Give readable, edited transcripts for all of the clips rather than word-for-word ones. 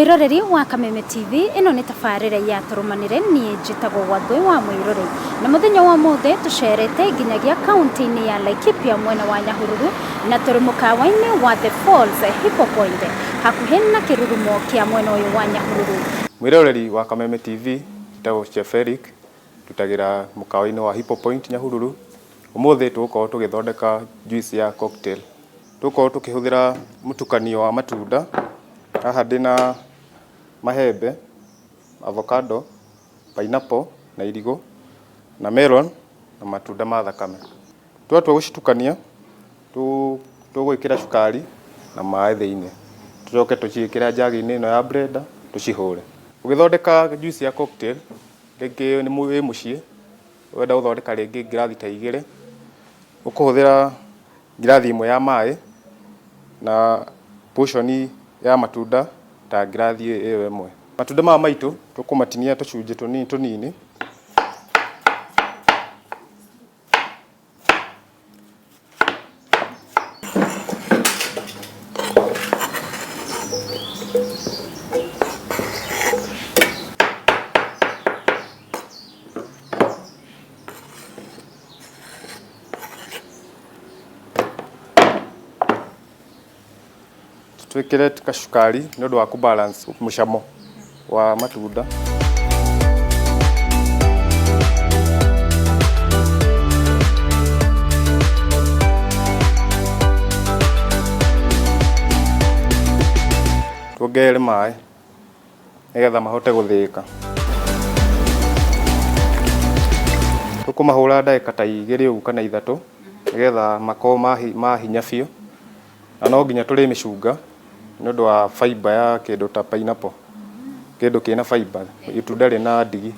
Mwiroreri wa Kameme TV, ĩno nĩ tabarĩra ya Tũrũmanĩre, niĩ njĩtagwo Wangũi wa Mwĩroreri. Na mũthenya wa ũmũthĩ tũcerete nginyagia kaunti-inĩ ya Laikipia mwena wa Nyahururu na tũrĩ mũkawa-inĩ wa The Falls Hippo Point hakuhĩ na kĩrurumo kĩa mwena ũyũ wa Nyahururu. Mwĩroreri wa Kameme TV, njĩtagwo Chef Eric, ndutagĩra mũkawa-inĩ wa Hippo Point Nyahururu. Ũmũthĩ tũgũkorwo tũgĩthondeka juice ya cocktail. Tũgũkorwo tũkĩhũthĩra mũtukanio wa matunda, haha ndĩna mahembe, avocado, pineapple na irigũ, na melon na matunda ma thakame. Twatua gũcitukania, tũgwĩkĩra cukari na maĩ thĩinĩ, tũcoke tũciĩkĩre njagi-inĩ ĩno ya blender tũcihũre. Ũgĩthondeka juice ya cocktail, rĩngĩ wĩ mũciĩ, ũrenda gũthondeka rĩngĩ ngirathi ta igĩrĩ, ũkũhũthĩra ngirathi ĩmwe ya maĩ na portion ya matunda ta ngirathi ĩyo ĩmwe. Matunda maya maitũ tũkũmatinia tũcunjĩ tũnini tũnini. Twĩkĩre kacukari nĩ ũndũ wa kũ balance mũcamo wa matunda. Tuongerere maĩ nĩgetha mahote gũthĩĩka. Tũkũmahũra ndagĩka ta igĩrĩ ũguo kana ithatũ nĩgetha makorwo mahinya biũ. Na no nginya tũrĩmĩcunga nĩ ũndũ wa fiber ya kĩndũ ta pineapple, kĩndũ kĩna fiber, itunda rĩna ndigi.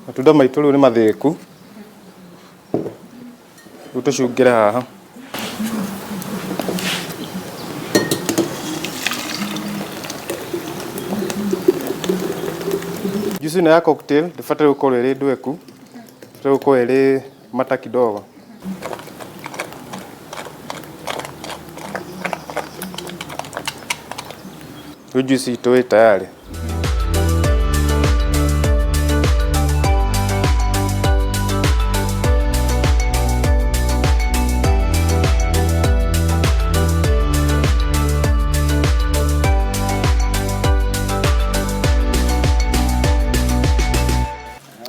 Matunda maitũ rĩu nĩ mathĩku, rĩu tũcungĩre haha. Juice ĩno ya cocktail ndĩbataire gũkorwo ĩrĩ ndweku, ĩbataire gũkorwo ĩrĩ mata kidogo. Rĩu juice itũ ĩ tayari.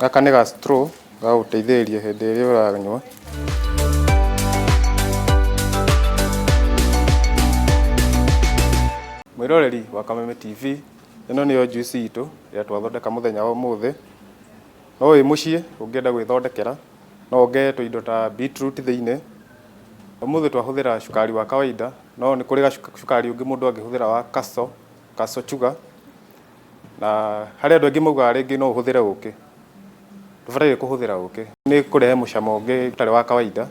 Gaka nĩ ga straw ga gũteithĩrĩria hĩndĩ ĩrĩa ũranyua. Mwĩroreri wa Kameme TV, ĩno nĩyo juice itũ ĩrĩa twathondeka mũthenya wa ũmũthĩ. No wĩ mũciĩ ũngĩenda gwĩthondekera, no wongerere tũindo ta beetroot thĩinĩ. Ũmũthĩ twahũthĩra cukari wa kawaida, no nĩ kũrĩ cukari ũngĩ mũndũ angĩhũthĩra wa Castle, Castle sugar. Na harĩ andũ aingĩ maugaga rĩngĩ no ũhũthĩre ũkĩ. Ndũbataire kũhũthĩra ũkĩ. Nĩ kũrehe mũcamo ũngĩ ũtarĩ wa kawaida.